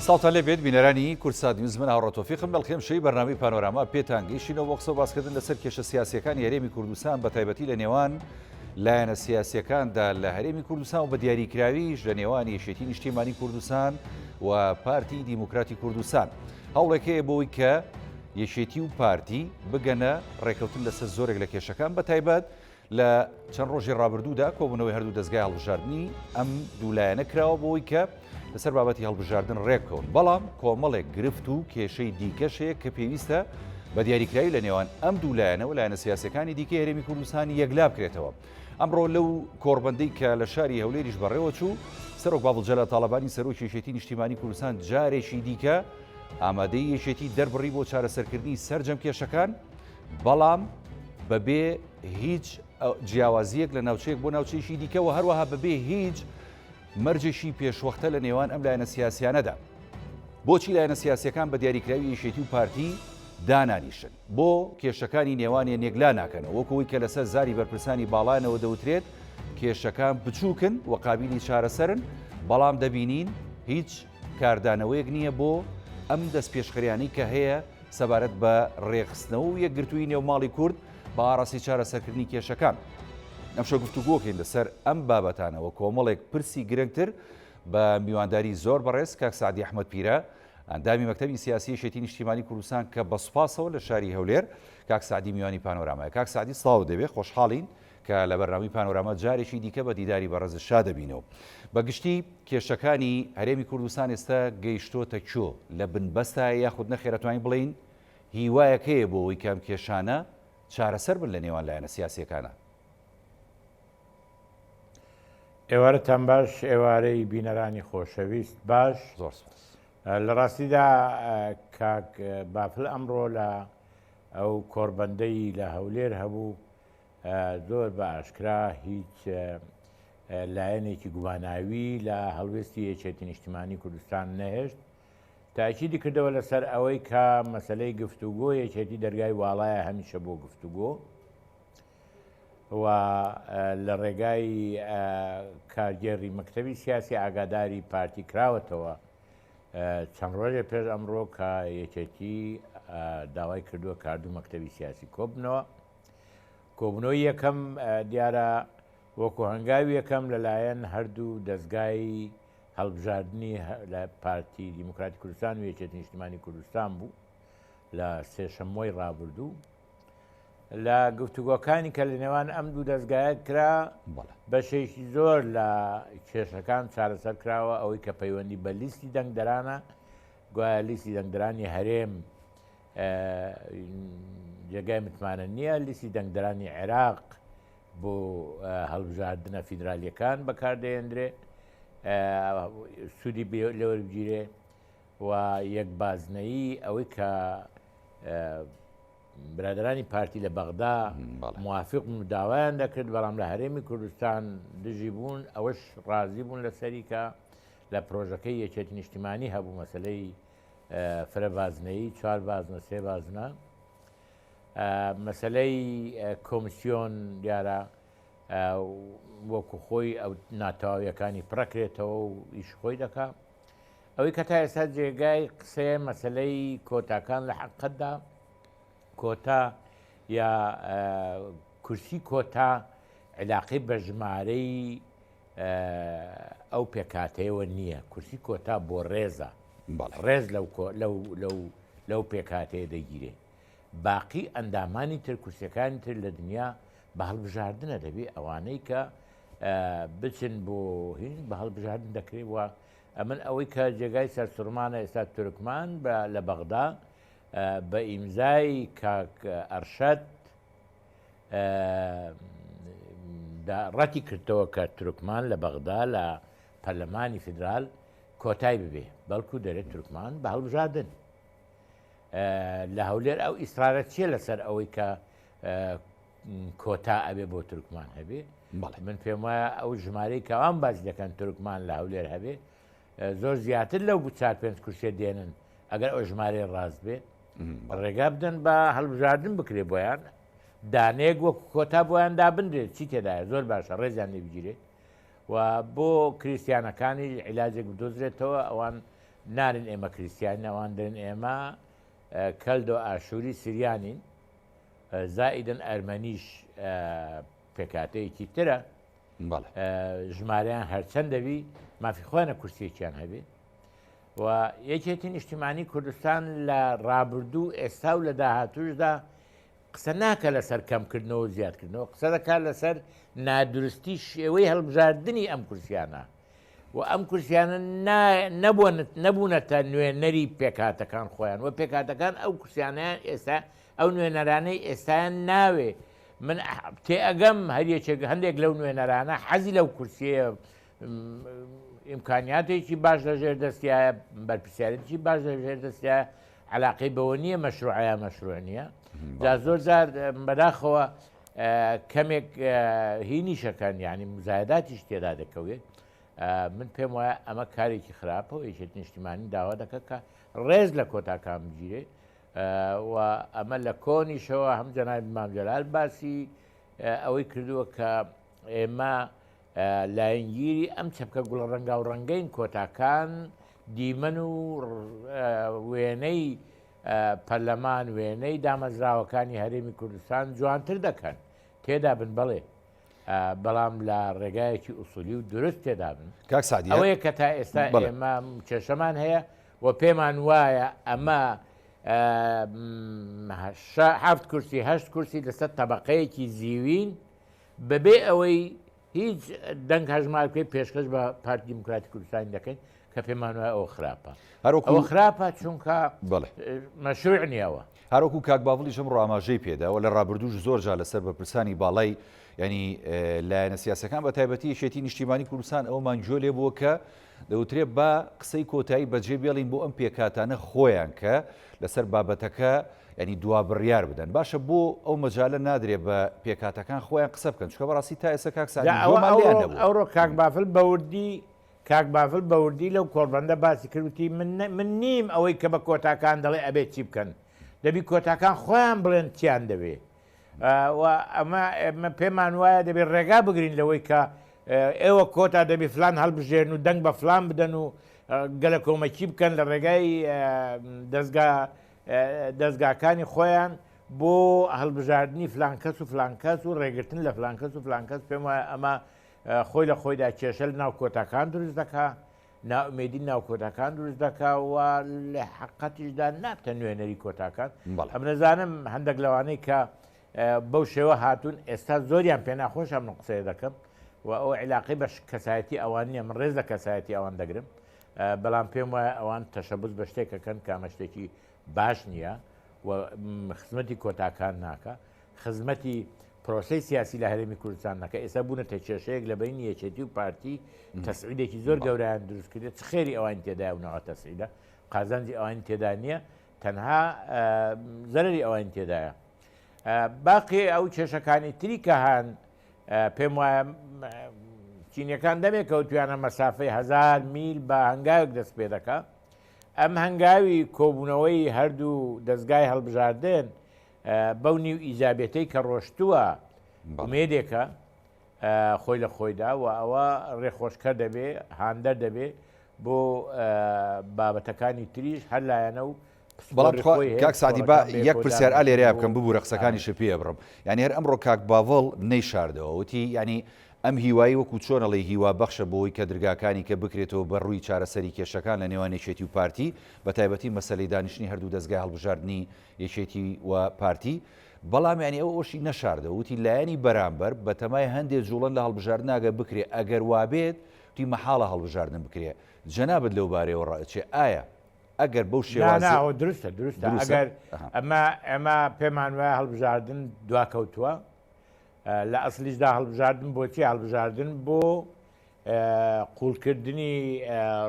سڵاوتان لێ بێت بینەرانی کوردسات نیوز من هاوڕە تۆفیقم بەڵخێم شەوی بەرنامەی پانۆراما پێتان گەیشتینەوە بۆ قسە و باسکردن لەسەر کێشە سیاسیەکانی هەرێمی کوردستان بە تایبەتی لە نێوان لایەنە سیاسیەکاندا لە هەرێمی کوردستان و بە دیاریکراویش لە نێوان یەکێتی نیشتیمانی کوردستان و پارتی دیموکراتی کوردستان هەوڵێک هەیە بۆی کە یەکێتی و پارتی بگەنە ڕێکەوتن لەسەر زۆرێک لە کێشەکان بە تایبەت لە چەند ڕۆژی ڕابردوودا کۆبوونەوەی هەردوو دەزگای هەڵبژاردنی ئەم دوو لایەنە کراوە بۆی کە لەسەر بابەتی هەڵبژاردن ڕێککەون بەڵام کۆمەڵێک گرفت و کێشەی دیکەش هەیە کە پێویستە بە دیاریکراوی لە نێوان ئەم دوو لایەنەوە لایەنە سیاسەکانی دیکەی هەرێمی کوردستان یەکلا بکرێتەوە. ئەمڕۆ لەو کۆڕبەندەی کە لە شاری هەولێریش بەڕێوە چوو، سەرۆک بافڵ جەلال تاڵەبانی سەرۆکی یەکێتی نیشتیمانی کوردستان جارێکی دیکە ئامادەی یەکێتی دەربڕی بۆ چارەسەرکردنی سەرجەم کێشەکان، بەڵام بەبێ هیچ جیاوازییەک لە ناوچەیەک بۆ ناوچەیەکی دیکە و هەروەها بەبێ هیچ مەرجێکی پێشوەختە لە نێوان ئەم لایەنە سیاسیانەدا. بۆچی لایەنە سیاسیەکان بە دیاریکراوی یەکێتی و پارتی دانانیشن؟ بۆ کێشەکانی نێوانیان یەکلا ناکەنەوە؟ وەک ئەوەی کە لەسەر زاری بەرپرسانی باڵایانەوە دەوترێت کێشەکان بچووکن و قابیلی چارەسەرن، بەڵام دەبینین هیچ کاردانەوەیەک نییە بۆ ئەم دەستپێشخەریانەی کە هەیە سەبارەت بە رێکخستنەوە و یەکگرتوویی نێو ماڵی کورد بە ئاڕاستەی چارەسەرکردنی کێشەکان. ئەمشەو گفتوگۆکەین لەسەر ئەم بابەتانە و کۆمەڵێک پرسی گرنگتر بە میوانداری زۆر بەڕێز کاک سەعدی ئەحمەد پیرە ئەندامی مەکتەبی سیاسی یەکێتی نیشتیمانی کوردستان کە بە سوپاسەوە لە شاری هەولێر کاک سەعدی میوانی پانۆرامایە. کاک سەعدی سڵاوت دەبێ، خۆشحاڵین کە لە بەرنامەی پانۆراما جارێکی دیکە بە دیداری بەڕێزت شا دەبینەوە. بە گشتی کێشەکانی هەرێمی کوردستان ئێستا گەیشتۆتە کوێ؟ لە بنبەستایە یاخود نەخێر ئەتوانین بڵێین هیوایەک هەیە بۆ ئەوەی کە ئەم کێشانە چارەسەر بن لە نێوان لایەنە سیاسییەکانا؟ ئێوارەتان باش، ئێوارەی بینەرانی خۆشەویست باش. زۆر سپاس. لە ڕاستیدا کاک بافل ئەمڕۆ لە ئەو کۆڕبەندەی لە هەولێر هەبوو زۆر بە ئاشکرا هیچ لایەنێکی گوماناوی لە هەڵوێستی یەکێتی نیشتیمانی کوردستان نەهێشت تاکیدی کردەوە لەسەر ئەوەی کە مەسلەی گفتوگۆ یەکێتی دەرگای واڵایە هەمیشە بۆ گفتوگۆ و لە ڕێگای کارگێڕی مەکتەبی سیاسی ئاگاداری پارتی کراوەتەوە چەند ڕۆژێ پێش ئەمڕۆ کە یەکێتی داوای کردووە کاردوو مەکتەبی سیاسی کۆبنەوە کۆبوونەوەی یەکەم دیارە وەکو هەنگاوی یەکەم لەلایەن هەردوو دەزگای هەڵبژاردنی لە پارتی دیموکراتی کوردستان و یەکێتی نیشتیمانی کوردستان بوو لە سێشەممۆی ڕابردوو لە گفتوگۆکانی کە لە نێوان ئەم دوو دەزگایە کرا بەشێکی زۆر لە کێشەکان چارەسەر کراوە ئەوەی کە پەیوەندی بە لیستی دەنگدەرانە گوایە لیستی دەنگدرانی هەرێم جێگای متمانە نییە لیستی دەنگدەرانی عێراق بۆ هەڵبژاردنە فیدرالیەکان بەکاردەێندرێ سوودی لەوەربگیرێ و یەک بازنەیی ئەوەی کە برادرانی پارتی لە بەغدا موافق و داوایان دەکرد بەڵام لە هەرێمی کوردستان دژی بوون ئەوەش ڕازی بوون لە سەریکە لە پرۆژەکەی یەکێتی نیشتیمانی هەبوو مەسلەی فرە بازنەیی، چوار بازنە، سێ بازنە. مەسەلەی کۆمسیۆن دیارە وەکو خۆی ئەو ناتەواویەکانی پڕەکرێتەوە و ئیش خۆی دەکا. ئەوەی کە تا ئێستا جێگای قسەیە مەسەلەی کۆتاکان لە حەقەتدا کۆتا یا کورسی کۆتا علاقەی بە ژمارەی ئەو پێکهاتەیەوە نییە، کورسی کۆتا بۆ ڕێزە، ڕێز لەو پێکهاتەیە دەگیرێ، باقی ئەندامانی تر کورسیەکانی تر لە دنیا بە هەڵبژاردنە دەبێ ئەوانەی کە بچن بۆ هین بە هەڵبژاردن دەکرێت و ئەمن ئەوەی کە جێگای سەرسوڕمانە ئێستا تورکمان لە بەغدا بە ئیمزای کاک ئەرشەد دا ڕەتی کردەوە کە تورکمان لە بەغدا لە پەرلەمانی فیدرال کۆتای ببێ بەڵکو دەرێت تورکمان بە هەڵبژاردن لە هەولێر ئەو ئیسرارە چییە لەسەر ئەوەی کە کۆتا ئەبێ بۆ تورکمان هەبێ من پێم وایە ئەو ژمارەی کەوان باز دەکەن تورکمان لە هەولێر هەبێ زۆر زیاتر لەو چار پێنج کورسیە دێنن ئەگەر ئەو ژمارەی ڕاست بێ ڕێگا بدەن بە هەڵبژاردن بکرێ بۆیان دانەیەک وەکو کۆتا بۆیان دابنرێت چی تێدایە زۆر باشە ڕێزیان لێ بگیرێت و بۆ کریسیانەکانی عیلاجێک بدۆزرێتەوە ئەوان نارن ئێمە کریسیانین ئەوان دەرن ئێمە کەلدۆ ئاشووری سریانین زائیدن ئەرمەنیش پێکاتەیەکی ترە ژمارەیان هەرچەند دەبی مافی خۆیانە کورسیەکیان هەبێ و یەکێتی نیشتیمانی کوردستان لە ڕابردوو ئێستا و لە داهاتوشدا قسە ناکە لەسەر کەمکردنەوە و زیادکردنەوە قسە دەکات لەسەر نادروستی شێوەی هەڵبژاردنی ئەم کورسیانە و ئەم کورسیانە نەبوونەتە نوێنەری پێکهاتەکان خۆیان و پێکهاتەکان ئەو کورسیانەیان ئێستا ئەو نوێنەرانەی ئێستایان ناوێ من تێئەگەم هەر یەکێک هەندێک لەو نوێنەرانە حەزی لەو کورسیە ئیمکانیاتێکی باش لە ژێر دەستیایە بەرپرسیارێتی باش لە ژێر دەستیایە علاقەی بەوە نییە مەشروعە مەشروع نییە جا زۆر جار بەداخەوە کەمێک هینیشەکەن یعنی مزایداتیش تێدا دەکەوێت من پێم وایە ئەمە کارێکی خراپە و یەکێتی نیشتیمانی داوا دەکە کە ڕێز لە کۆتاکان بگیرێ و ئەمە لە کۆنیشەوە هەم جەنابی مام جەلال باسی ئەوەی کردووە کە ئێمە لایەنگیری ئەم چەپکە گوڵە ڕەنگاو ڕەنگەین کۆتاکان دیمەن و وێنەی پەرلەمان وێنەی دامەزراوەکانی هەرێمی کوردستان جوانتر دەکەن تێدا بن بەڵێ بەڵام لە ڕێگایەکی ئوسولی و دروست تێدا بن کاک سعدی ئەوەیە کە تا ئێستا ئێمە کێشەمان هەیە و پێمان وایە ئەمە هەفت کورسی هەشت کورسی لەسەر تەبقەیەکی زیوین بەبێ ئەوەی هیچ دەنگ هەژمار بکەی پێشکەش بە پارتی دیموکراتی کوردستانی دەکەین کە پێمان وایە ئەوە خراپە هەروەکو ئەوە خراپە چونکە بەڵێ. مەشروع نییەوە. هەروەکو کاک باڤڵیش ئەمڕۆ ئاماژەی پێدا و لە ڕابردووش زۆر جار لەسەر بەرپرسانی باڵای یانی لایەنە سیاسەکان بە تایبەتی یەکێتی نیشتیمانی کوردستان ئەوەمان گوێ لێ بووە کە دەوترێ با قسەی کۆتایی بەجێ بێڵین بۆ ئەم پێکهاتانە خۆیان کە لەسەر بابەتەکە یانی دوا بڕیار بدەن باشە بۆ ئەو مەجالە نادرێ بە پێکهاتەکان خۆیان قسە بکەن چونکە بەڕاستی تا ئێستا کاک سەعدی جا ئەوە گوێمان لێیان ئەوڕۆ نەبووە. ئەوڕۆ کاک بافل بە وردی کاک بافل بە وردی لەو کۆڕبەندە باسی کرد وتی من من نیم ئەوەی کە بە کۆتاکان دەڵێ ئەبێ چی بکەن دەبی کۆتاکان خۆیان بڵێن چیان دەوێ و ئەمە ئێمە پێمان وایە دەبێ ڕێگا بگرین لەوەی کە ئێوە کۆتا دەبی فلان هەڵبژێرن و دەنگ بە فلان بدەن و گەلە کۆمەکی بکەن لە ڕێگای دەستگا دەستگاکانی خۆیان بۆ هەڵبژاردنی فلان کەس و فلان کەس و ڕێگرتن لە فلان کەس و فلان کەس پێم وایە ئەمە خۆی لە خۆیدا کێشە لە ناو کۆتاکان دروست دەکا نائومێدی ناو کۆتاکان دروست دەکا و لە حقەتیشدا نابتە نوێنەری کۆتاکان ئەم نەزانم هەندێک لەوانەی کە بەو شێوە هاتوون ئێستا زۆریان پێ ناخۆشە من قسەیە دەکەم و ئەو عیلاقەی بە کەسایەتی ئەوان نییە من ڕێز لە کەسایەتی ئەوان دەگرم بەڵام پێم وایە ئەوان تەشەبوس بە شتێکەکەن کە ئەمە شتێکی باش نییە و خزمەتی کۆتاکان ناکە خزمەتی پرۆسەی سیاسی لە هەرێمی کوردستان نەکە ئێستا بوونەتە کێشەیەک لە بینی یەکێتی و پارتی تەسعیدێکی زۆر گەورەیان دروست کردێت چ خێری ئەوان تێدایە و ناوە تەسعیدە قازانجی ئەوان تێدا نییە تەنها زەرری ئەوان تێدایە باقی ئەو کێشەکانی تری کە هەن پێم وایە چینیەکان دەمێک کەوتویانە مەسافەی هزار میل بە هەنگاوێک دەست پێ دەکا ئەم هەنگاوی کۆبوونەوەی هەردوو دەستگای هەڵبژاردن بەو نیو ئیجابێتەی کە ڕۆشتووە ئومێدێکە خۆی لە خۆیدا و ئەوە ڕێخۆشکەر دەبێ هاندەر دەبێ بۆ بابەتەکانی تریش هەر لایەنە و بەڵام تخوا کاک سەعدی با یەک پرسیار ئا لێرەیا بکەم ببورە قسەکانیشت پێ ئەبڕم یانی هەر ئەمڕۆ کاک باڤڵ نەیشاردەوە وتی یانی ئەم هیوایی وەکو چۆن ئەڵێی هیوا بەخشە بۆی کە درگاکانی کە بکرێتەوە بە ڕووی چارەسەری کێشەکان لە نێوان یەکێتی و پارتی بە تایبەتی مەسەلەی دانیشتنی هەردوو دەزگای هەڵبژاردنی یەکێتی و پارتی بەڵام یانی ئەو ئەوشی نەشاردەوە وتی لایەنی بەرامبەر بەتەمای هەندێ جوڵەن لە هەڵبژاردن ئەگەر بکرێ ئەگەر وابێت وتی مەحاڵە هەڵبژاردن بکرێ جەنابت لەو بارەیەوە ڕائچێ ئایا ئەگەر بەو شێوازە. نا نا ئەوە دروستە دروستە دروستە؟ ئەگەر ئەها. ئەمە ئێمە پێمان وایە هەڵبژاردن دواکەوتووە لە ئەسلیشدا هەڵبژاردن بۆچی هەڵبژاردن بۆ قوڵکردنی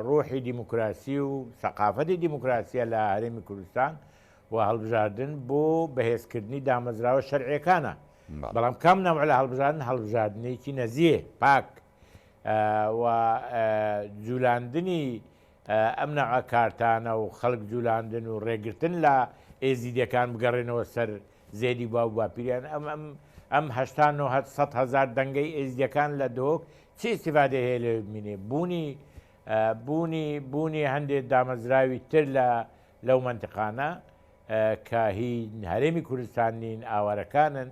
ڕۆحی دیموکراسی و سەقافەتی دیموکراسیە لە هەرێمی کوردستان و هەڵبژاردن بۆ بەهێزکردنی دامەزراوە شەرعیەکانە بەڵێ. بەڵام کام نەوع لە هەڵبژاردن هەڵبژاردنێکی نەزیه پاک و جولاندنی ئەم نەوعە کارتانە و خەڵک جولاندن و ڕێگرتن لە ئێزیدیەکان بگەڕێنەوە سەر زێدی باو باپیریان ئەم ئەم ئەم هەشتا نۆهەد سەد هەزار دەنگەی ئێزدیەکان لە دهۆک چی ئیستیفادەی هەیە لەوێ بمینێ بوونی. بوونی بوونی هەندێک دامەزراوی تر لە لەو مەنتقانە کە هی هەرێمی کوردستان نین ئاوارەکانن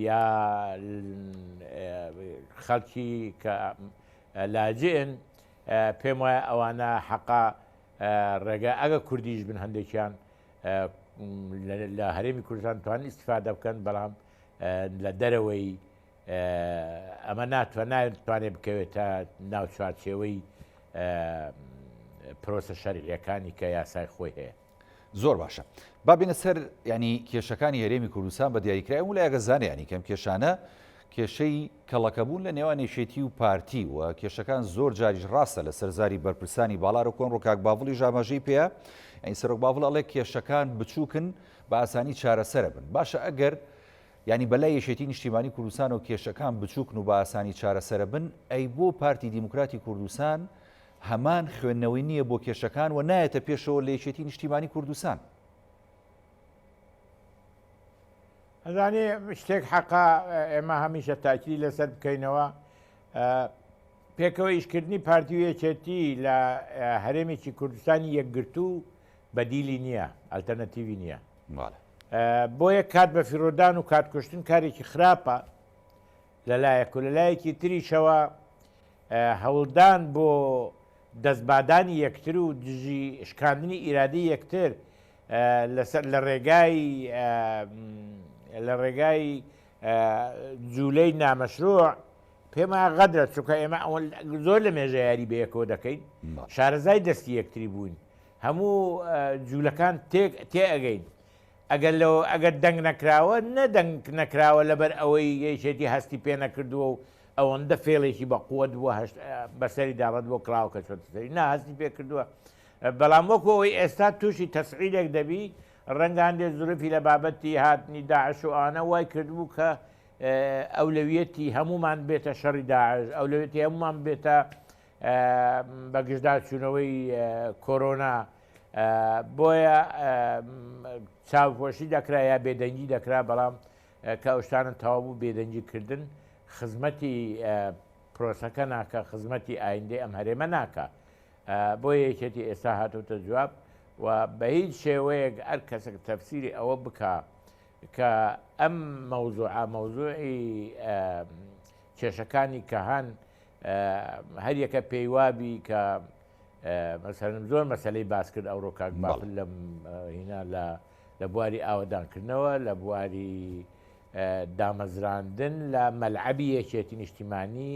یا خەڵکی کە لاجئن پێم وایە ئەوانە حەقا ڕێگە ئەگە کوردیش بن هەندێکیان لە هەرێمی کوردستان توان ئیسفادە بکەن بەڵام لە دەرەوەی ئەمە ناتوانێت بکەوێتە ناو چوارچێوەی پرۆسە شەرعیەکانی کە یاسای خۆی هەیە. زۆر باشە با بێنە سەر ینی کێشەکانی هەرێمی کوردستان بە دیاریکرای و لایەگە زانێ ینی کەم کێشانە کێشەی کەڵەکەبوون لە نێوان یەکێتی و پارتی و کێشەکان زۆر جاریش ڕاستە لە سەرزاری بەرپرسانی باڵار و کۆن ڕکاک باڤڵی ژاماژەی پێەیە ئەین سەرۆک باڤڵ ئەڵێ کێشەکان بچووکن بە ئاسانی چارەسەرە بن باشە ئەگەر یانی بەلای یەکێتی نیشتیمانی کوردستانەوە کێشەکان بچوکن و بە ئاسانی چارەسەرە بن، ئەی بۆ پارتی دیموکراتی کوردستان هەمان خوێندنەوەی نییە بۆ کێشەکان و نایەتە پێشەوە لە یەکێتی نیشتیمانی کوردستان؟ ئەزانی شتێک حەقە ئێمە هەمیشە تاکیدی لەسەر بکەینەوە پێکەوە ئیشکردنی پارتی و یەکێتی لە هەرێمێکی کوردستانی یەکگرتوو بەدیلی نییە ئەلتەرنەتیوی نییە. بۆیە کات بەفیڕۆدان و کات کوشتن کارێکی خراپە لەلایەک و لەلایەکی تریشەوە هەوڵدان بۆ دەستبادانی یەکتر و دژی شکاندنی ئیرادی یەکتر لەسەر لە ڕێگای لە ڕێگای جوولەی نامەشروع پێما غەدرە چونکە ئێمە ئەوە زۆر لە مێژە یاری بەیەکەوە دەکەین شارەزای دەستی یەکتری بووین هەموو جوولەکان تێ ئەگەین ئەگەر لەوە ئەگەر دەنگ نەکراوە نە دەنگ نەکراوە لەبەر ئەوەی یەکێتی هەستی پێ نەکردووە و ئەوەندە فێڵێکی بە قوت بووە هەشت بەسەری داڕەت بۆ کراوە کە چۆتە سەری نا هەستی پێ کردووە بەڵام وەکو ئەوەی ئێستا تووشی تەسعیدێک دەبی ڕەنگە هەندێک زروفی لە بابەتی هاتنی داعش و ئەوانە وای کردبوو کە ئەولەویەتی هەمومان بێتە شەڕی داعش ئەولەویەتی هەمومان بێتە بەگژداچوونەوەی کۆرۆنا بۆیە چاوپۆشی دەکرا یا بێدەنگی دەکرا بەڵام کە ئەو شتانە تەواو بوو بێدەنگی کردن خزمەتی پرۆسەکە ناکە خزمەتی ئایندەی ئەم هەرێمە ناکە بۆیە یەکێتی ئێستا هاتوتە جواب و بە هیچ شێوەیەک ئەر کەسێک تەفسیری ئەوە بکە کە ئەم مەوزوعە مەوزوعی کێشەکانی کە هەن هەریەکە پێی وابی کە مەسەلەن زۆر مەسەلەی باس کرد ئەوڕۆ کاک بافل لەم هینا لە لە بواری ئاوەدانکردنەوە لە بواری دامەزراندن لە مەلعەبی یەکێتی نیشتیمانی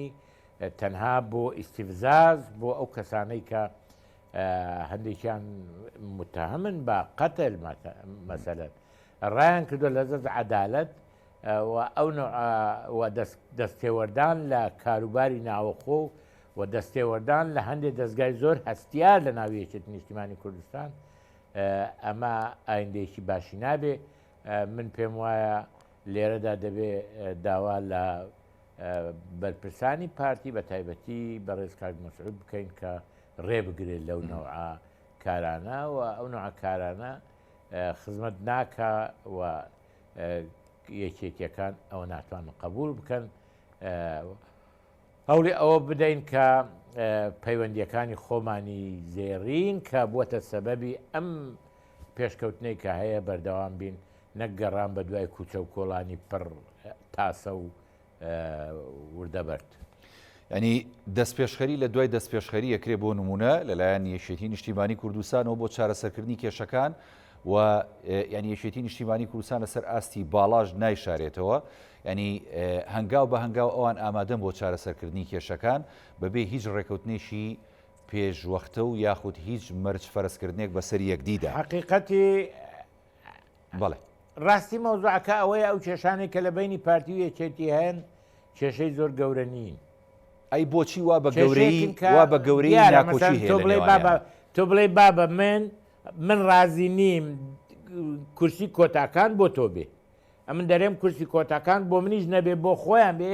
تەنها بۆ ئیسیفزاز بۆ ئەو کەسانەی کە هەندێکیان متهمن بە قەتل مەسەلەن ڕایان کردو لە دەست عەدالەت و ئەو نەوعە و دەستێوەردان لە کاروباری ناوەخۆ و دەستێوەردان لە هەندێک دەزگای زۆر هەستیار لە ناو یەکێتی نیشتیمانی کوردستان ئەمە ئایندەیەکی باشی نابێ من پێم وایە لێرەدا دەبێ داوا لە بەرپرسانی پارتی بە تایبەتی بەڕێز کاک مەسعود بکەین کە ڕێ بگرێت لەو نەوعە کارانە و ئەو نەوعە کارانە خزمەت ناکا و یەکێتیەکان ئەوە ناتوانن قبول بکەن هەوڵی ئەوە بدەین کە پەیوەندیەکانی خۆمانی زێڕین کە بووەتە سەبەبی ئەم پێشکەوتنەی کە هەیە بەردەوام بین نەک گەڕان بە دوای کوچە و کۆڵانی پڕ تاسە و وردە بەرد. یانی دەستپێشخەری لە دوای دەستپێشخەری ئەکرێ بۆ نموونە لەلایەن یەکێتی نیشتیمانی کوردستانەوە بۆ چارەسەرکردنی کێشەکان و یانی یەکێتی نیشتیمانی کوردستان لەسەر ئاستی باڵاش نایشارێتەوە ینی هەنگاو بە هەنگاو ئەوان ئامادەن بۆ چارەسەرکردنی کێشەکان بەبێ هیچ ڕێکەوتنێکی پێشوەختە و یاخود هیچ مەرج فەرزکردنێک بەسەر یەکدیدا. حەقیقەتی بەڵێ. ڕاستی مەوزوعەکە ئەوەیە ئەو کێشانەی کە لە بەینی پارتی و یەکێتی هەن کێشەی زۆر گەورە نین. ئەی بۆچی وا بە گەورەیی وا بە گەورەیی ناکۆکی هەیە تۆ بڵێ بابە تۆ بڵێ بابە من من ڕازی نیم کورسی کۆتاکان بۆ تۆ بێ ئەمن دەرێم کورسی کۆتاکان بۆ منیش نەبێ بۆ خۆیان بێ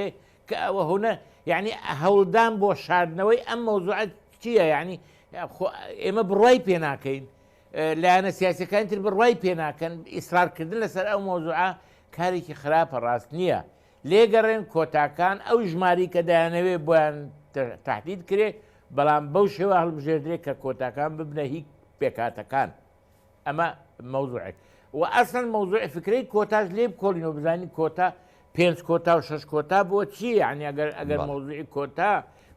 کە ئەوە هونە یعنی هەوڵدان بۆ شاردنەوەی ئەم مەوزوعە چییە یعنی ئێمە بڕای پێ ناکەین لایەنە سیاسیەکانی تر بڕوای پێ ناکەن، ئیسرارکردن لەسەر ئەو مەوزوعە کارێکی خراپە ڕاست نییە. لێگەڕێن کۆتاکان ئەو ژمارەی کە دەیانەوێ بۆیان تەحدید کرێ. بەڵام بەو شێوە هەڵبژێردرێ کە کۆتاکان ببنە هی پێکهاتەکان. ئەمە مەوزوعێک و ئەسڵەن مەوزوعی فکرەی کۆتاش لێ بکۆڵینەوە بزانین کۆتا پێنج کۆتا و شەش کۆتا بۆ چی یعنی ئەگەر ئەگەر مەوزوعی کۆتا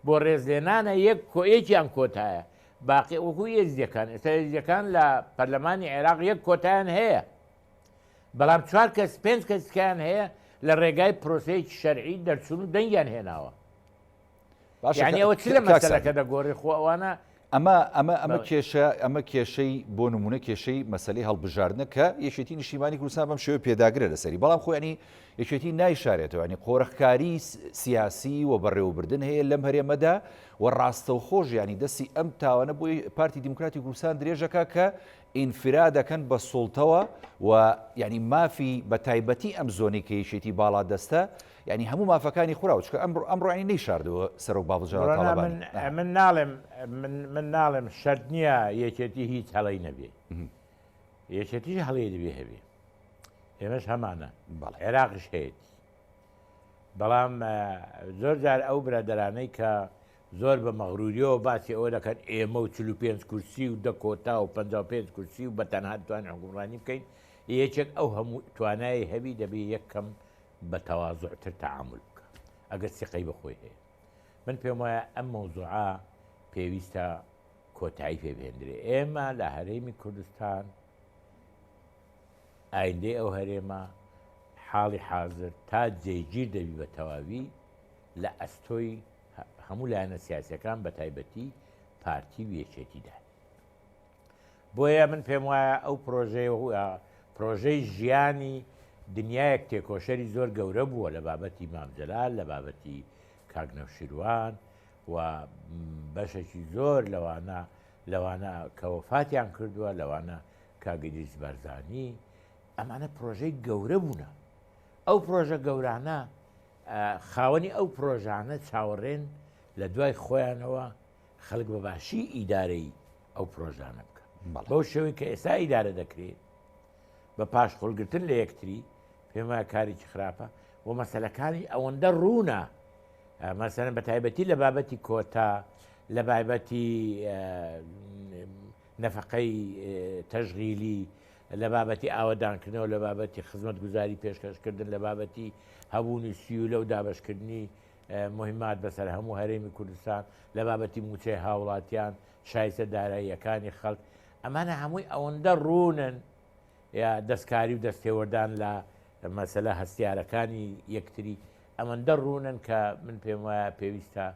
بۆ ڕێزلێنانە یەک کۆیەکیان کۆتایە باقی وەکو ئێزدیەکان ئێستا ئێزدیەکان لە پەرلەمانی عێراق یەک کۆتایان هەیە بەڵام چوار کەس پێنج کەسکیان هەیە لە ڕێگای پرۆسەیەکی شەرعی دەرچوون و دەنگیان هێناوە باشە یعنی ئەوە چ لە کاک سەعدی مەسەلەکە دەگۆڕی خۆ ئەوانە ئەمە ئەمە ئەمە بەڵێ. کێشە ئەمە کێشەی بۆ نمونە کێشەی مەسەلەی هەڵبژاردنە کە یەکێتی نیشتیمانی کوردستان بەم شێوەیە پێداگرە لەسەری بەڵام خۆ یانی یەکێتی نایشارێتەوە ینی قۆرخکاری سیاسی و بەڕێوەبردن هەیە لەم هەرێمەدا و ڕاستەوخۆش ینی دەستی ئەم تاوانە بۆی پارتی دیموکراتی کوردستان درێژەکە کە ئینفرا دەکەن بە سوڵتەوە و یانی مافی بە تایبەتی ئەم زۆنەی کە یەکێتی باڵا دەستە یانی هەموو مافەکانی خوراوە چونکە ئەمڕۆ ئەمڕۆ یانی نەیشاردەوە سەرۆک بافڵ جەلال ڕۆنا تاڵەبانی من من ناڵێم من من ناڵێم شەرت نییە یەکێتی هیچ هەڵەی نەبێ یەکێتیش هەڵەی دەبێ هەبێ ئێمەش هەمانە بەڵێ. عێراقیش هەیەتی بەڵام زۆر جار ئەو برادەرانەی کە زۆر بە مەغروریەوە باسی ئەوە دەکەن ئێمە و 45 کورسی و دە کۆتا و 55 کورسی و بە تەنها توانین حوکمڕانی بکەین، یەکێک ئەو هەموو توانای هەبی دەبێ یەک کەم بە تەوازوعتر تەعامول بکا ئەگەر سیقەی بە خۆی هەیە. من پێم وایە ئەم مەوزوعە پێویستە کۆتایی پێ بهێندرێ. ئێمە لە هەرێمی کوردستان ئایندەی ئەو هەرێمە حاڵی حازر تا جێگیر دەبی بە تەواوی لە ئەستۆی هەموو لایەنە سیاسیەکان بە تایبەتی پارتی و یەکێتیدایە. بۆیە من پێم وایە ئەو پرۆژەیە پرۆژەی ژیانی دنیایەک تێکۆشەری زۆر گەورە بووە لە بابەتی مام جەلال لە بابەتی کاک نەوشیروان و بەشێکی زۆر لەوانە لەوانە کە وەفاتیان کردووە لەوانە کاک ئیدریس بارزانی ئەمانە پرۆژەی گەورە بوونە ئەو پرۆژە گەورانە خاوەنی ئەو پرۆژانە چاوەڕێن لە دوای خۆیانەوە خەڵک بە باشی ئیدارەی ئەو پرۆژانە بکە. بەو شێوەی کە ئێستا ئیدارە دەکرێت بە پاشقولگرتن لە یەکتری پێم وایە کارێکی خراپە و مەسەلەکانی ئەوەندە ڕوونە مەسەلەن بە تایبەتی لە بابەتی کۆتا لە بابەتی نەفەقەی تەشغیلی لە بابەتی ئاوەدانکردنەوە، لە بابەتی خزمەتگوزاری پێشکەشکردن، لە بابەتی هەبوونی سیولە و دابەشکردنی موهیمات بەسەر هەموو هەرێمی کوردستان، لە بابەتی مووچەی هاوڵاتیان، شایستە داراییەکانی خەڵک، ئەمانە هەمووی ئەوەندە ڕوونن یا دەستکاری و دەستێوەردان لە مەسەلە هەستیارەکانی یەکتری ئەمەندە ڕوونن کە من پێم وایە پێویستە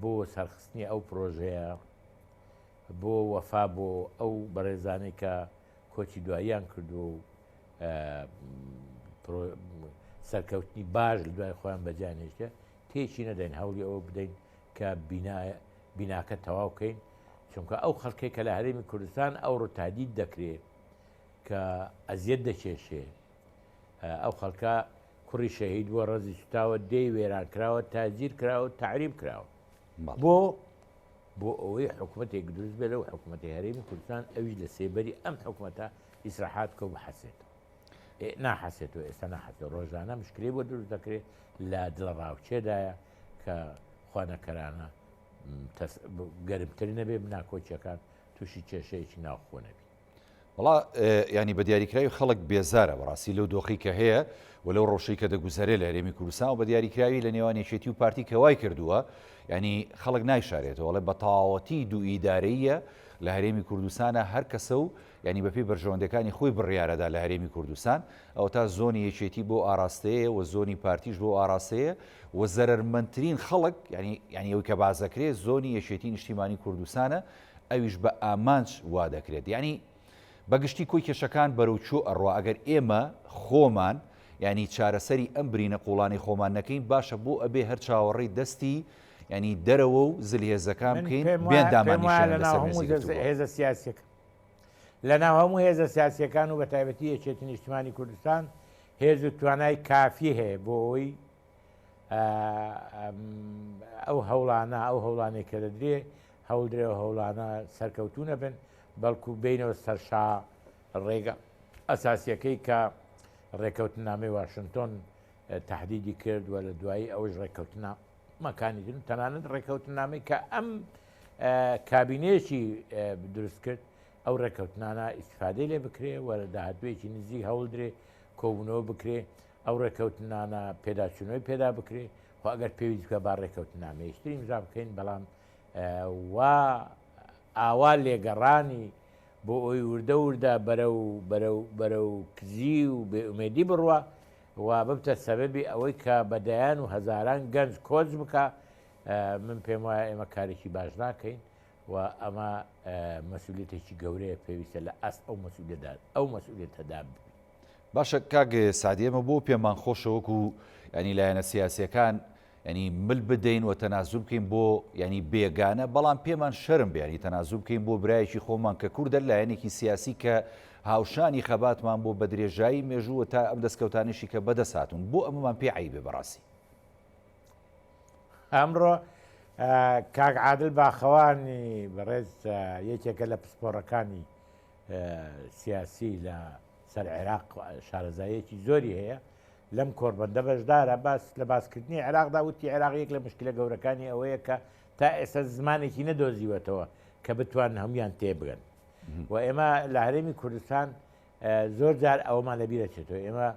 بۆ سەرخستنی ئەو پرۆژەیە بۆ وەفا بۆ ئەو بەڕێزانەی کە کۆچی دواییان کردووە و سەرکەوتنی باش لە دوای خۆیان بەجیان هێشتە تێکی نەدەین هەوڵی ئەوە بدەین کە بیناکە تەواو کەین چونکە ئەو خەڵکێک کە لە هەرێمی کوردستان ئەوڕۆ تادید دەکرێت کە ئەزیەت دەکێشێ ئەو خەڵکە کوڕی شەهید بووە ڕەزی سوتاوە دێی وێران کراوە تاجیر کراوە تەعریب کراوە بۆ بۆ ئەوەی حکوومەتێک دروست بێت لەو حکوومەتی هەرێمی کوردستان ئەویش لە سێبەری ئەم حکوومەتە ئیسراحات کە بحەسێتەوە ناحەسێتەوە ئێستا ناحەسێت ڕۆژانە مشکلی بۆ دروست دەکرێت لە دڵە ڕاوچێدایە کە خوانەکەرانە گەرمتر نەبێ ناکۆکیەکان تووشی کێشەیەکی ناوخۆ نەبی. وەڵا یانی بە دیاریکراوی خەڵک بێزارە بەڕاستی لەو دۆخی کە هەیە و لەو ڕەوشەی کە دەگوزەرێ لە هەرێمی کوردستان و بە دیاریکراوی لە نێوان یەکێتی و پارتی کە وای کردووە ینی خەڵک نایشارێتەوە ئەڵێ بە تەواوەتی دوو ئیدارەیە لە هەرێمی کوردستانە هەر کەسە و ینی بەپێی بەرژەوەندەکانی خۆی بڕیارەدا لە هەرێمی کوردستان ئەو تا زۆنی یەکێتی بۆ ئاراستەیە و زۆنی پارتیش بۆ ئاراستەیە و زەرەرمەندترین خەڵک ینی ینی ئەوی کە بازەکرێ زۆنی یەکێتی نیشتیمانی کوردستانە ئەویش بە ئامانج وا دەکرێت یانی بە گشتی کۆی کێشەکان بەرەو کوێ ئەڕوا ئەگەر ئێمە خۆمان یانی چارەسەری ئەم برینە قوڵانەی خۆمان نەکەین باشە بۆ ئەبێ هەر چاوەڕێی دەستی یانی دەرەوە و زلهێزەکان من بکەین پێم بێن وایە دامان پێم وایە نیشێنن لە ناو لەسەر هەموو مێزی گفتوگۆ. هێزە سیاسیەکان لە ناو هەموو هێزە سیاسیەکان و بە تایبەتی یەکێتی نیشتمانی کوردستان هێز و توانای کافی هەیە بۆ ئەوەی ئەو هەوڵانە ئەو هەوڵانەی کە دەدرێ هەوڵدرێ و هەوڵانە سەرکەوتوو نەبن بەڵکو بینەوە سەرشا ڕێگە ئەساسیەکەی کە ڕێکەوتنامەی واشنگتۆن تهدیدی کرد و لە دوایی ئەوش ڕێککەوتنامەکانی تر تەنانەت ڕێککەوتنامەی کە ئەم کابینەیەکی دروست کرد ئەو ڕێککەوتنانە ئیسفادەی لێ بکرێ و لە داهاتوویەکی نزیک هەوڵدرێ کۆبوونەوە بکرێ ئەو ڕێککەوتنانە پێداچوونەوەی پێدا بکرێ خۆ ئەگەر پێویست بکە با ڕێککەوتنامەیەکی تر ئیمزا بکەین بەڵام وا ئاوا لێگەڕانی بۆ ئەوی وردە وردە بەرەو بەرەو بەرەو کزی و بێئومێدی بڕوا و ببتە سەبەبی ئەوەی کە بە دەیان و هەزاران گەنج کۆچ بکا من پێم وایە ئێمە کارێکی باش ناکەین و ئەمە مەسئولیەتێکی گەورەیە پێویستە لە ئاست ئەو مەسئولیەتدا ئەو مەسئولیەتەدا ببین. باشە کاک سەعدی ئێمە بۆ پێمان خۆشە وەکو ینی لایەنە سیاسیەکان ینی مل بدەین و تەنازول بکەین بۆ ینی بێگانە بەڵام پێمان شەرم بێ ینی تەنازول بکەین بۆ برایەکی خۆمان کە کوردە لایەنێکی سیاسی کە هاوشانی خەباتمان بۆ بە درێژایی مێژوو و تا ئەم دەستکەوتانەشی کە بەدەست هاتوون بۆ ئەمەمان پێ عەیبێ بەڕاستی. ئەمڕۆ کاک عادل باخەوانی بەڕێز یەکێکە لە پسپۆڕەکانی سیاسی لە سەر عێراق شارەزاییەکی زۆری هەیە لەم کۆربەندە بەشدارە باس لە باسکردنی عێراقدا وتی عێراق یەک لە مشکلە گەورەکانی ئەوەیە کە تا ئێستا زمانێکی نەدۆزیوەتەوە کە بتوان هەمویان تێبگەن و ئێمە لە هەرێمی کوردستان زۆر جار ئەوەمان لە بیرەچێتەوە ئێمە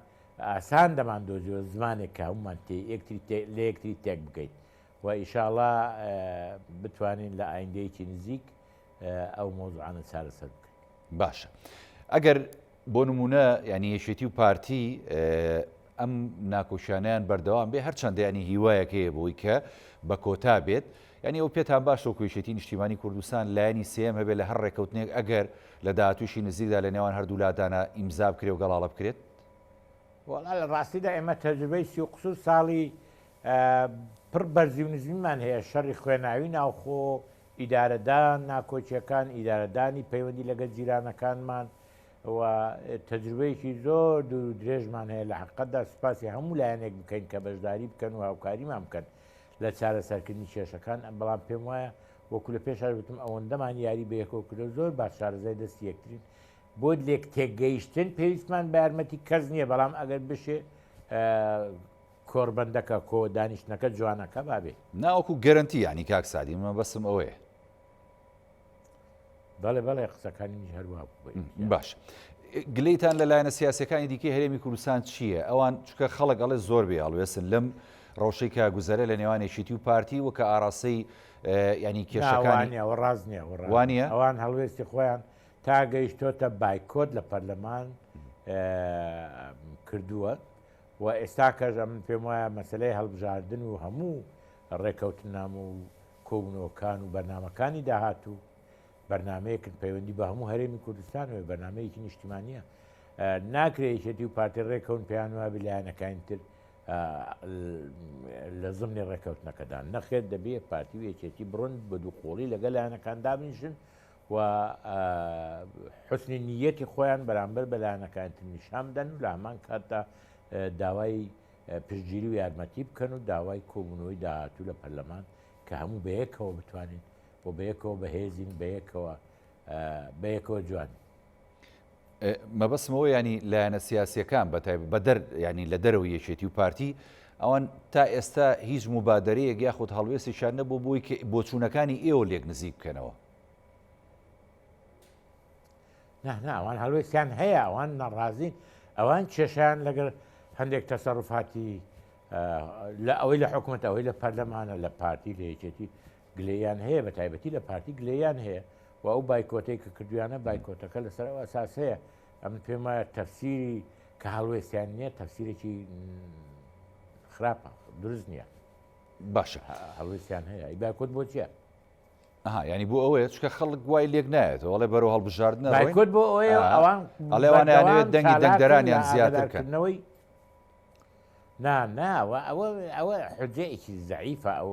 ئاسان دەمان دۆزیەوە زمانێک کە هەمومان لە یەکتری تێک بگەین و ئیشاڵا بتوانین لە ئایندەیەکی نزیک ئەو مەوزوعانە چارەسەر بکەین. باشە ئەگەر بۆ نمونە ینی یەکێتی و پارتی ئەم ناکۆکیانیان بەردەوام بێ هەرچەندە ینی هیوایەک هەیە بۆی کە بە کۆتا بێت ینی ئەو پێتان باش وەکو یەکێتی نیشتیمانی کوردستان لایەنی سێم هەبێت لە هەر ڕێککەوتنێک ئەگەر لە داهاتووشی نزیکدا لە نێوان هەردوو لادانە ئیمزا بکرێ و گەڵاڵە بکرێت؟ وەڵا لە ڕاستیدا ئێمە تەجروبەی سی و قسوور ساڵی پڕ بەرزی و نزمیمان هەیە، شەڕی خوێناوی ناوخۆ، ئیدارەدان ناکۆکیەکان، ئیدارەدانی پەیوەندی لەگەل جیرانەکانمان و تەجروبەیەکی زۆر دوور و درێژمان هەیە لە حەقیقەتدا سوپاسی هەموو لایەنێک بکەین کە بەشداری بکەن و هاوکاریمان بکەن لە چارەسەرکردنی کێشەکان، بەڵام پێم وایە وەکو لە پێشاش وتم ئەوەندەمان یاری بەیەکەوە کردوە زۆر باش شارەزای دەستی یەکترین بۆ لێک تێگەیشتن پێویستمان بە یارمەتی کەس نییە بەڵام ئەگەر بشێ کۆڕبەندەکە کۆ دانیشتنەکە جوانەکە با بێ. نا وەکو گەرەنتی یانی کاک سادی مەبەستم ئەوەیە. بەڵێ بەڵێ قسەکانی منیش هەر وا بوو. باش گلەیتان لە لایەنە سیاسەکانی دیکەی هەرێمی کوردستان چییە؟ ئەوان چکە خەڵک ئەڵێ زۆر بێ هەڵوێستن لەم ڕەوشەی کە گوزەرە لە نێوان یەکێتی و پارتی و کە ئاراستەی ینی کێشەکانی ئەوە ڕاست نییە وانە ئەوان هەڵوێستی خۆیان تا گەیشتۆتە بایکۆت لە پەرلەمان کردووە و ئێستاکەش ئەمن پێم وایە مەسەلەی هەڵبژاردن و هەموو ڕێکەوتننامە و کۆبوونەوەکان و بەرنامەکانی داهاتوو بەرنامەیەکن پەیوەندی بە هەموو هەرێمی کوردستانەوە بەرنامەیەکی نیشتیمانیە ناکرێ یەکێتی و پارتی ڕێکەون پێیان وابی لایەنەکانی تر لە زمنی ڕێکەوتنەکەدا نەخێر دەبێ پارتی و یەکێتی بڕۆن بە دوو قۆڵی لەگەڵ لایەنەکان دابنیشن و حوسنی نییەتی خۆیان بەرامبەر بە لایەنەکانی تر نیشان بدەن و لە هەمان کاتدا داوای پشتگیری و یارمەتی بکەن و داوای کۆبوونەوەی داهاتوو لە پەرلەمان کە هەموو بەیەکەوە بتوانین و بەیەکەوە بەهێزین بەیەکەوە بەیەکەوە جوانین. مەبەستمەوە ینی لایەنە سیاسیەکان بەدەر ینی لە دەرەوە یەکێتی و پارتی ئەوان تا ئێستا هیچ مبادرەیەک یاخود هەڵوێستێکیان نەبوو بۆی کە بۆچوونەکانی ئێوە لێک نزیک بکەنەوە. نا نا ئەوان هەڵوێستیان هەیە ئەوان ناڕازین ئەوان کێشیان لەگەر هەندێک تەسەڕفاتی لە ئەوەی لە حکوومەت ئەوەی لە پەرلەمانە لە پارتی لە یەکێتی گلەیان هەیە بە تایبەتی لە پارتی گلەیان هەیە و ئەو بایکۆتەی کە کردویانە بایکۆتەکە لەسەر ئەو ئەساس هەیە ئەمن پێم وایە تەفسیری کە هەڵوێستیان نییە تەفسیرێکی خراپە دروست نییە باشە هەڵوێستیان هەیە ئەی بایکۆت بۆ چییە؟ ئەها یانی بۆ ئەوەیە چونکە خەڵک وای لێک نایەتەوە ئەڵێ بەرەو هەڵبژاردنە ڕۆین بایکۆت بۆ ئەوەیە ئەوان ئەڵێ ئەوان ئەیانەوێت بەردەوام دەنگی چالاکن لە دەنگدەرانیان زیاتر بکەن ئاگادارکردنەوەی نا نا ئەوە ئەوە ئەوە حجەیەکی زەعیفە ئەو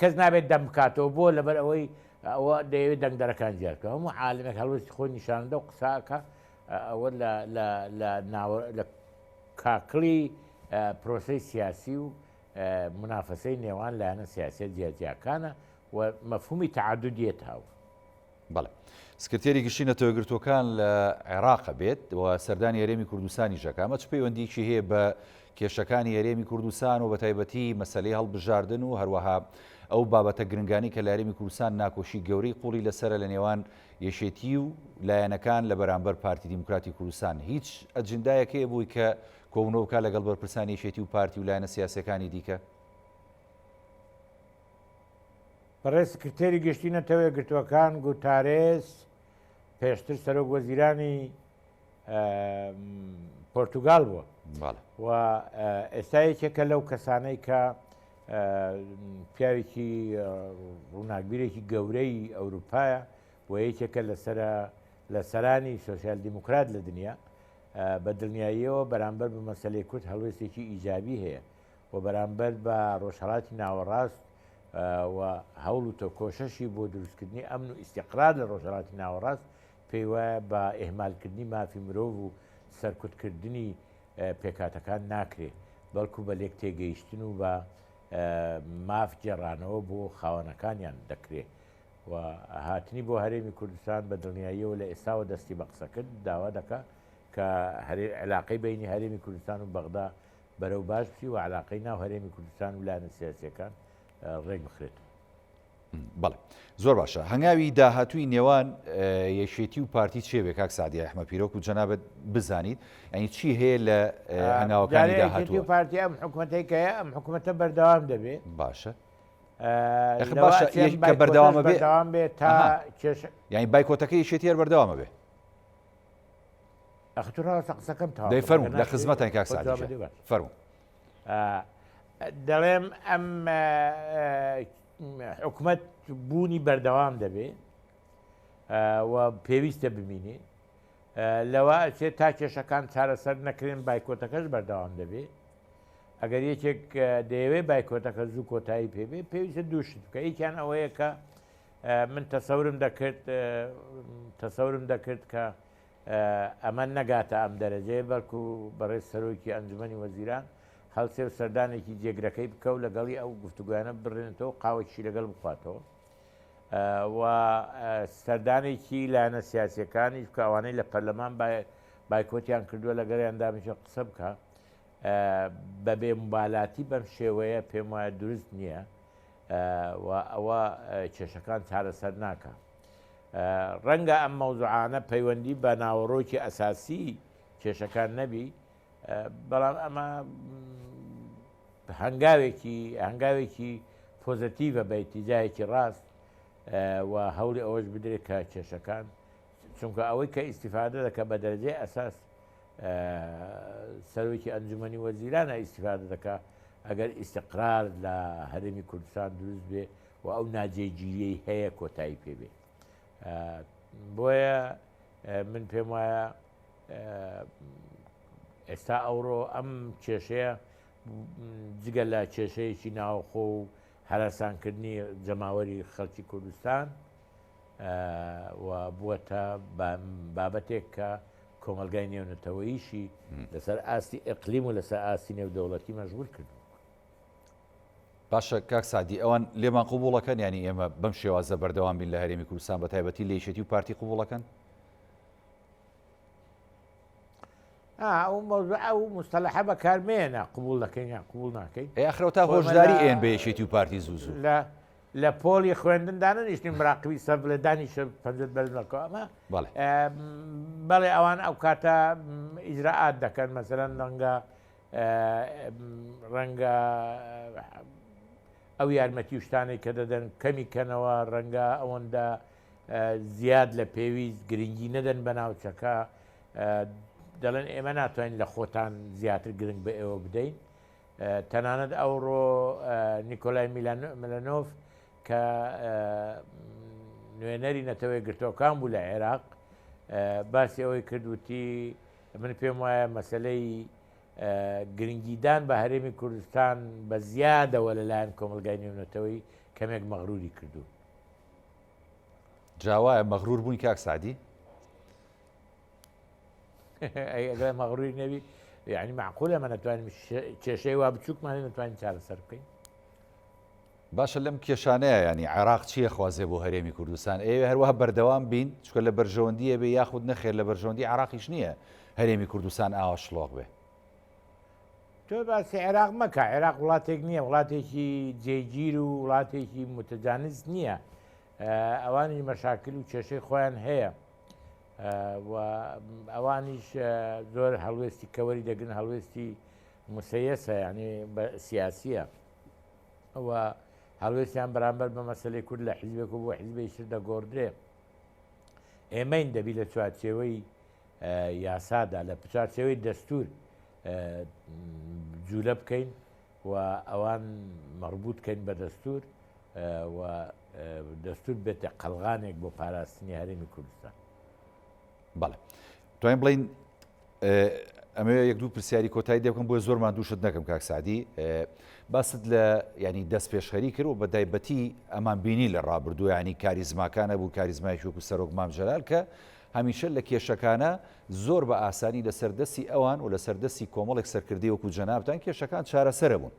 کەس نابێت دەم بکاتەوە بۆ لەبەر ئەوەی ئەوە دەیەوێت دەنگدەرەکان زیاد بکە هەموو عالمێک هەڵوێستی خۆی نیشاندە و قساکە ئەوە لە لە لە ناوە لە کاکڵی پرۆسەی سیاسی و مونافەسەی نێوان لایەنە سیاسیە جیاجیاکانە و مەفهومی تەعەدودیەت هاو. بەڵێ. سکرتێری گشتی نەتەوەیەکگرتووەکان لە عێراق بێت و سەردانی هەرێمی کوردستانیش دەکات، ئەمە چ پەیوەندییەکی هەیە بە کێشەکانی هەرێمی کوردستان و بەتایبەتی مەسەلەی هەڵبژاردن و هەروەها ئەو بابەتە گرنگانەی کە لە هەرێمی کوردستان ناکۆشی گەورەی قوڵی لەسەرە لە نێوان یەکێتی و لایەنەکان لە بەرامبەر پارتی دیموکراتی کوردستان هیچ ئەجندایەک هەیە بۆی کە کۆبوونەوە بکات لەگەڵ بەرپرسانی یەکێتی و پارتی و لایەنە سیاسیەکانی دیکە؟ بەڕێز سکرتێری گشتی نەتەوە یەکگرتووەکان گوتارێس پێشتر سەرۆک وەزیرانی پۆرتوگال بووە و ئێستا یەکێکە لەو کەسانەی کە پیاوێکی ڕووناکبیرێکی گەورەی ئەوروپایە و یەکێکە لەسرە لە سەرانی سۆسیال دیموکرات لە دنیا بە دڵنیاییەوە بەرامبەر بە مەسلەی کورد هەڵوێستێکی ئیجابی هەیە و بەرامبەر بە ڕۆژهەڵاتی ناوەڕاست و هەوڵ و تێکۆشەشی بۆ دروستکردنی ئەمن و ئیستیقرار لە ڕۆژهەڵاتی ناوەڕاست پێی وایە بە ئیهمالکردنی مافی مرۆڤ و سەرکوتکردنی پێکهاتەکان ناکرێ، بەڵکو بە لێکتێگەیشتن و بە ماف گێڕانەوە بۆ خاوەنەکانیان دەکرێ و هاتنی بۆ هەرێمی کوردستان بە دڵنیاییەوە لە ئێستاوە دەستی بە قسە کرد داوا دەکا کە عەلاقەی بەینی هەرێمی کوردستان و بەغدا بەرەو باش بچی و عەلاقەی ناو هەرێمی کوردستان و لایەنە سیاسیەکان ڕێک بخرێتەوە. بەڵێ زۆر باشە هەنگاوی داهاتووی نێوان یەکێتی و پارتی چێ بێ کاک سعدی ئەحمە پیرۆک و جەنابەت بزانیت ئەنی چی هەیە لە هەنگاوەکانی داهاتوو پارتی ئەم حکوومەتەی کە ئەم حکوومەتە بەردەوام دەبێ باشە باشە کە بەردەوامە بەردەوام بێت تا کێش یعنی بایکۆتەکە یەکێتی هەر بەردەوامە بێ ئەخ تو ڕاستە قسەکەم تەواو دەی فەرموو لە خزمەتان کاک سعدی فەرموو دەڵێم ئەم حکومەت بوونی بەردەوام دەبێ و پێویستە بمینێ لەوە ئەچێت تا کێشەکان چارەسەر نەکرێن بایکۆتەکەش بەردەوام دەبێ ئەگەر یەکێک دەیەوێت بایکۆتەکە زوو کۆتایی پێبێ پێویستە دوو شت بکە یەکیان ئەوەیە کە من تەسەورم دەکرد تەسەورم دەکرد کە ئەمە نەگاتە ئەم دەرەجەیە بەڵکو بەڕێز سەرۆکی ئەنجومەنی وەزیران هەڵسێ و سەردانێکی جێگرەکەی بکە و لەگەڵی ئەو گفتوگۆیانە بڕێنێتەوە و قاوەکیشی لەگەڵ بخواتەوە و سەردانێکی لایەنە سیاسیەکانیش بکە ئەوانەی لە پەرلەمان بایکۆتیان کردووە لەگەڵیان دابنیشە قسە بکە بە بێ مبالاتی بەم شێوەیە پێم وایە دروست نییە و ئەوە کێشەکان چارەسەر ناکە. ڕەنگە ئەم مەوزوعانە پەیوەندی بە ناوەڕۆکی ئەساسی کێشەکان نەبی، بەڵام ئەمە هەنگاوێکی هەنگاوێکی پۆزەتیڤە بە ئیتیجاهێکی ڕاست و هەوڵی ئەوەش بدرێت کە کێشەکان چونکە ئەوەی کە ئیسیفادە دەکە بە دەرەجەی ئەساس سەرۆکی ئەنجومەنی وەزیرانە ئیسیفادە دەکا ئەگەر ئیسیقرار لە هەرێمی کوردستان دروست بێ و ئەو ناجێگیریەی هەیە کۆتایی پێ بێ. بۆیە من پێم وایە ئێستا ئەوڕۆ ئەم کێشەیە جگە لە کێشەیەکی ناوخۆ و هەراسانکردنی جەماوەری خەڵکی کوردستان و بووەتە بابەتێک کە کۆمەلگای نێونەتەوەیشی لەسەر ئاستی ئەقلیم و لەسەر ئاستی نێودەوڵەتی مەشغول کردو. باشە کاک سەعدی ئەوان لێمان قبوڵەکەن یانی ئێمە بەم شێوازە بەردەوام بین لە هەرێمی کوردستان بە تایبەتی لە یەکێتی و پارتی قبوڵەکەن؟ ئەو مەوزوع ئەو مستەلەحە بەکارمێنە قبول دەکەین یان قبول ناکەین ئێ ئەخرەوە تا هۆشداری ئێن بە یەکێتی و پارتی زوو زوو لە لە پۆلی خوێندن دانەنیشتین مراقبی سەر بڵێ دانیشە پەنجەت بەرز مەکە ئەمە بەڵێ ئەوان ئەو کاتە ئیجرائات دەکەن مەسەلەن ڕەنگە ڕەنگە ئەو یارمەتی و شتانەی کە دەدەن کەمی کەنەوە، ڕەنگە ئەوەندە زیاد لە پێویست گرنگی نەدەن بە ناوچەکە، دەڵێن ئێمە ناتوانین لە خۆتان زیاتر گرنگ بە ئێوە بدەین. تەنانەت ئەوڕۆ نیکۆلای ملانۆف کە نوێنەری نەتەوە یەکگرتووەکان بوو لە عێراق باسی ئەوەی کرد وتی من پێم وایە مەسەلەی گرنگیدان بە هەرێمی کوردستان بە زیادەوە لەلایەن کۆمەڵگای نێونەتەوەی کەمێک مەغروری کردوون. جا وایە مەغرور بووین کاک سەعدی؟ ئەی ئەگەر مەغروری نەبی یعنی معقولە مە نەتوانین کێشەی وا بچووکمان نەتوانین چارەسەر بکەین؟ باشە لەم کێشانەیە یانی عێراق چی ئەخوازێ بۆ هەرێمی کوردستان ئەیەوێ هەروەها بەردەوام بین چونکە لە بەرژەوەندیە بێ یاخود نەخێر لە بەرژەوەندی عێراقیش نییە هەرێمی کوردستان ئاوا شڵۆق بێ. تۆ باسی عێراق مەکە، عێراق وڵاتێک نییە، وڵاتێکی جێگیر و وڵاتێکی متجانس نییە. ئەوانیش مەشاکل و کێشەی خۆیان هەیە و ئەوانیش زۆر هەڵوێستی کەوەری دەگرن، هەڵوێستی مسەیەسە یعنی سیاسیە و هەڵوێستیان بەرامبەر بە مەسلەی کورد لە حیزبێک و بۆ حیزبێکی تر دەگۆڕدرێ. ئێمەین دەبی لە چوارچێوەی یاسادا لە چوارچێوەی دەستور جولە بکەین و ئەوان مەڕبوت کەین بە دەستور و دەستور بێتە قەلغانێک بۆ پاراستنی هەرێمی کوردستان. بەڵێ توانین بڵین ئەمەوێ یەک دوو پرسیاری کۆتایی دەکەم بۆ زۆرمان دووشت نەکەم کاک سعدی باست لە ینی دەست پێشخەری کرد و بە دایبەتی ئەمان بینی لە ڕابردوو ینی کاریزماکانە بوو کاریزمایکی وەکو سەرۆک مام جەلال کە هەمیشە لە کێشەکانە زۆر بە ئاسانی لەسەر دەستی ئەوان و لەسەر دەستی کۆمەڵێک سەرکردەی وەکو جەنابتان کێشەکان چارەسەرە بوون.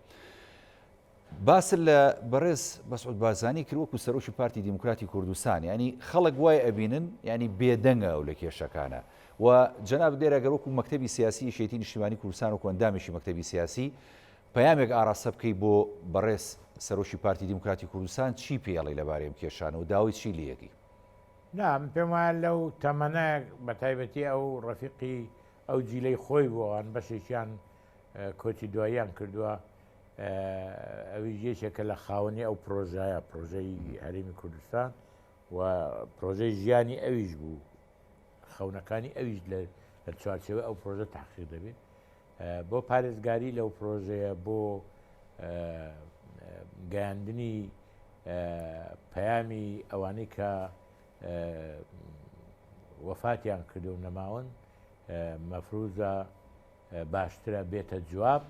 باست لە بەڕێز مەسعود بارزانی کرد وەکو سەرۆکی پارتی دیموکراتی کوردستان یانی خەڵک وای ئەبینن یانی بێدەنگە ئەو لە کێشەکانە و جەنابت لێرە گەر وەکو مەکتەبی سیاسی یەکێتی نیشتیمانی کوردستان وەکو ئەندامێکی مەکتەبی سیاسی پەیامێک ئاراستە بکەی بۆ بەڕێز سەرۆکی پارتی دیموکراتی کوردستان چی پێ ئەڵێی لەبارەی ئەم کێشانە و داوای چی لێ ئەکەی؟ نا من پێم وایە لەو تەمەنە بە تایبەتی ئەو ڕەفیقی ئەو جیلەی خۆی بوو ئەوان بەشێکیان کۆچی دواییان کردووە ئەویش یەکێکە لە خاوەنی ئەو پرۆژایە پرۆژەی هەرێمی کوردستان و پرۆژەی ژیانی ئەویش بوو خەونەکانی ئەویش لە چوارچێوەی ئەو پرۆژە تاقیق دەبێت بۆ پارێزگاری لەو پرۆژەیە بۆ گەیاندنی پەیامی ئەوانەی کە وەفاتیان کردو و نەماون مەفروزە باشترە بێتە جواب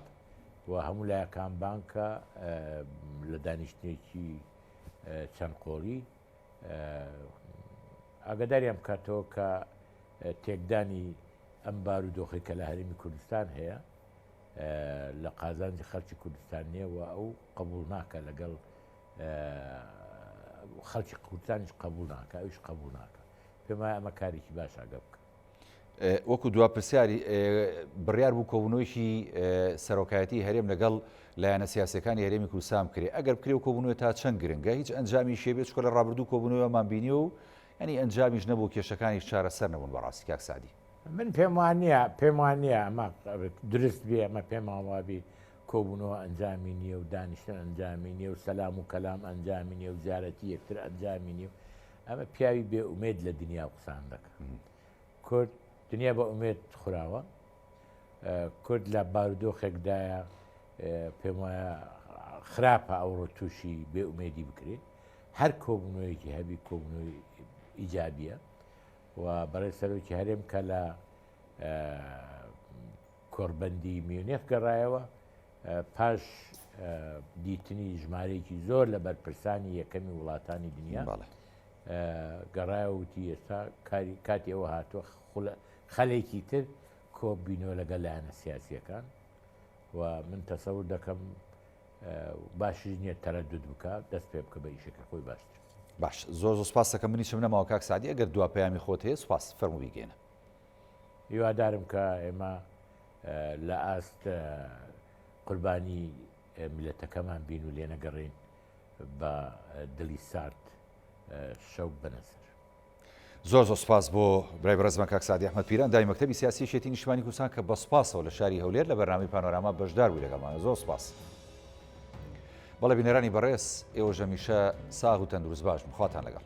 و هەموو لایەکان بانکە لە دانیشتنێکی چەند قۆڵی ئاگاداریان بکاتەوە کە تێکدانی ئەم بارودۆخی کە لە هەرێمی کوردستان هەیە لە قازانجی خەڵکی کوردستان نییە و ئەو قبول ناکە لەگەڵ خەڵکی کوردستانیش قبول ناکە ئەوش قبول ناکە پێم وایە ئەمە کارێکی باش ئەگە بکە. وەکو دوا پرسیاری بڕیار بوو کۆبوونەوەیەکی سەرۆکایەتی هەرێم لەگەڵ لایەنە سیاسەکانی هەرێمی کوردستان بکرێ ئەگەر بکرێ و کۆبوونەوە تا چەند گرنگە هیچ ئەنجامی شێ بێت چکە لە ڕابردوو کۆبوونەوەمان بینی و ینی ئەنجامیش نەبوو کێشەکانیش چارەسەر نەبوون بەڕاستی کاک سعدی. من پێم وانییە پێم وانییە ئەمە دروست بێ ئەمە پێمان وابی کۆبوونەوە ئەنجامی نییە و دانیشتن ئەنجامی نییە و سەلام و کەلام ئەنجامی نییە و زیارەتی یەکتر ئەنجامی نییە ئەمە پیاوی بێ ئومێد لە دنیا قسان دەکە کورد دنیا بە ئومێد خوراوە کورد لە بارودۆخێکدایە پێم وایە خراپە ئەوڕۆ تووشی بێ ئومێدی بکرێت هەر کۆبوونەوەیەکی هەبی کۆبوونەوەی ئیجابیە و بەڕێز سەرۆکی هەرێم کە لە کۆڕبەندی میونیخ گەڕایەوە پاش دیتنی ژمارەیەکی زۆر لە بەرپرسانی یەکەمی وڵاتانی دنیا گەڕایەوە وتی ئێستا کاتی ئەوە هاتووە خەلێکی تر کۆبینەوە لەگەڵ لایەنە سیاسیەکان و من تەسەور دەکەم باشیش نییە تەرەدود بکە دەست پێ بکە بە ئیشەکە خۆی باشتر. باش زۆر زۆر سپاس دەکەم منیشم نەماوە کاک سەعدی ئەگەر دوا پەیامی خۆت هەیە سپاس فەرموو بیگەێنە. هیوادارم کە ئێمە لە ئاست قوربانی میلەتەکەمان بین و لێنەگەڕێین بە دڵی سارد شەو بەنە سەر. زۆر زۆر سپاس بۆ برای بەڕێزمان کاک سەعدی ئەحمەد پیران دای مەکتەبی سیاسی یەکێتی نیشتمانی کوردستان کە بە سپاسەوە لە شاری هەولێر لە بەرنامەی پانۆراما بەشدار بووی لەگەڵمان زۆر سپاس. بەڵێ بینەرانی بەڕێز ئێوەش هەمیشە ساغ و تەندروست باش بن خواتان لەگەڵ.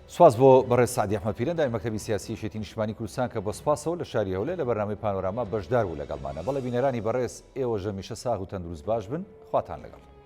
سوپاس بۆ بەڕێز سەعدی ئەحمەد پیر ئەندامی مەکتەبی سیاسی یەکێتی نیشتمانی کوردستان کە بە سوپاسەوە لە شاری هەولێر لە بەرنامەی پانۆراما بەشدار بوو لەگەڵمانە. بەڵێ بینەرانی بەڕێز ئێوەش هەمیشە ساغ و تەندروست باش بن. خواتان لەگەڵ.